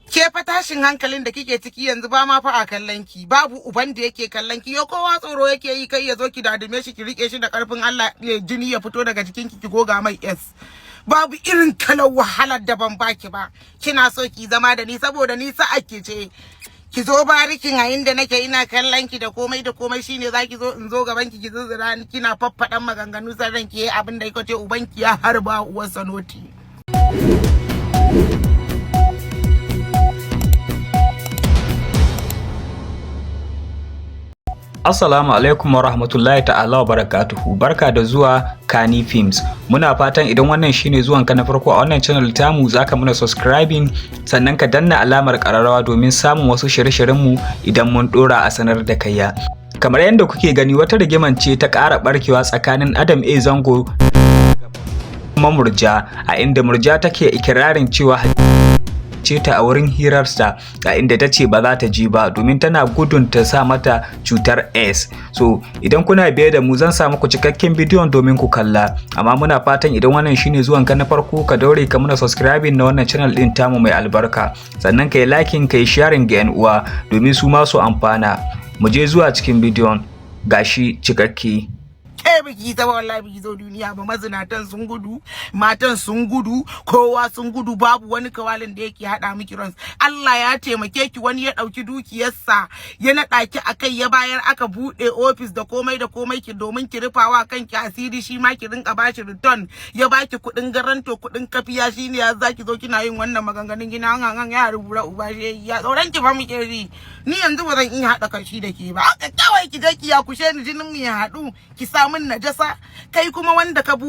Ke fa tashin hankalin da kike ciki yanzu ba ma fa a kallon ki, babu uban da yake kallon ki. Yo, kowa tsoro yake yi kai ya zo ki dadume shi, ki rike shi da karfin Allah ya jini ya fito daga jikin ki, ki goga mai s. Babu irin kalar wahalar da ban baki ba. Kina so ki zama da ni saboda ni sa'a ki ce. Ki zo barikin a inda nake ina kallon ki da komai da komai, shine zaki zo in zo gaban ki, ki zuzzura ni, kina faffaɗan maganganu, san ki abin da yake ce ubanki ya harba uwarsa noti. Assalamu alaikum wa rahmatullahi ta'ala wa barakatuhu. Barka da zuwa Kani Films. Muna fatan idan wannan shine zuwan ka na farko a wannan channel tamu, zaka muna subscribing, sannan ka danna alamar kararrawa domin samun wasu shirye-shiryen mu idan mun dora a sanar da kai. Kamar yadda kuke gani, wata rigiman ce ta ƙara barkewa tsakanin Adam A Zango kuma Murja, a inda Murja take ikirarin cewa ce ta a wurin hirarsa, a inda ta ce ba za ta ji ba domin tana gudun ta sa mata cutar S. So idan kuna biye da mu, zan sa muku cikakken bidiyon domin ku kalla, amma muna fatan idan wannan shine zuwan ka na farko, ka daure ka muna subscribing na wannan channel din tamu mai albarka, sannan ka yi liking, ka yi sharing ga 'yan uwa domin su ma su amfana. Mu je zuwa cikin bidiyon, gashi cikakke. Ke biki ta, wallahi biki zo duniya ba. Mazinatan sun gudu, matan sun gudu, kowa sun gudu, babu wani kawalin da yake hada miki runs. Allah ya taimake ki, wani ya dauki dukiyarsa ya nada ki akai, ya bayar aka bude office da komai da komai ki domin ki rufawa kanki asiri, shi ma ki rinka bashi return, ya baki kudin garanto, kudin kafiya. Shine ya zaki zo kina yin wannan maganganun, kina han ya rubura uba shi ya tsoron ki fa muke ji. Ni yanzu ba zan iya hada kashi da ke ba. Haka kawai ki je ki ya kushe ni, jinin mu ya haɗu, ki sa min najasa. Kai kuma wanda ka